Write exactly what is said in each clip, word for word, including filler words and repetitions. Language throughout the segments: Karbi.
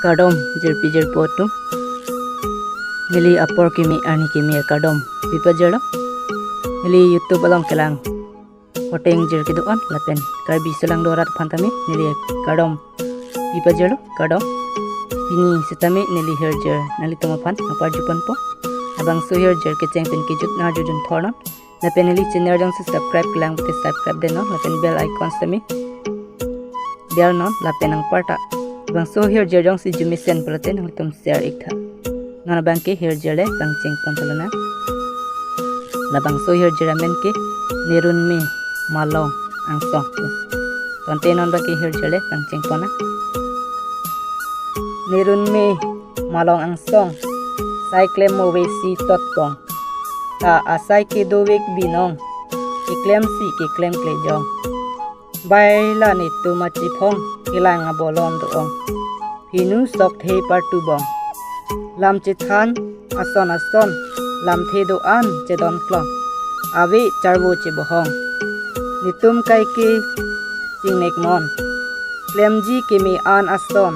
Kardom jirpi jirpo atum. Neli apor kimi arni kimi akardom pipajirlo. Neli YouTube along kelang hoteng jir kedo-an lapen Karbi Solangdo arat aphan tame neli kardom pipajirlo, kardom. Pini sitame neli hirjir nanglitum aphan nangparjuponpo. Labangso hirjir kecheng pen kejut nangkarjudun thornon. Lapen neli channel jongsi subscribe kelang pute subscribe detnon lapen bell icon sitame dialnon lapen anparta labangso hirjir jongsi arjumesen pulote nanglitum share iktha. Non abangke hirjir le pangchengpon thalonang. Labangso hirjir amen ke Nerunme Malong Angsong. Tangte non abangke hirjir le pangchengponnang. Nerunme Malong Angsong, sai klem mo vesi totpong. Ta asai kedovek binong, keklemsi keklemkle jong. Bai la netum achiphong, kelang abolon do-ong. Phinu sok the partubong. Lam chethan ason ason, lamthe do-an chedonklong. Ave charvo chebohong. Netum kaike chingneknon. Klemji keme-an ason,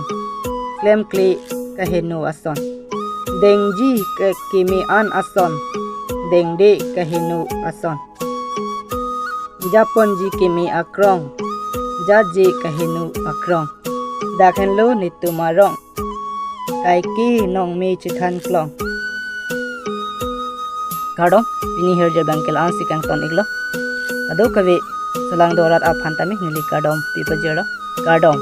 klemkle kaheno ason. Dengji ke- keme-an ason, dengde kaheno ason. Japonji keme akrong, jaje kaheno akrong. Dak henlo netum arong, kaike nongme chethanklong. Kardom, pini hirjir abangke la-ansi kangton iklo. Kadokave Solangdo arat aphan tame neli kardom pipajirlo. Kardom.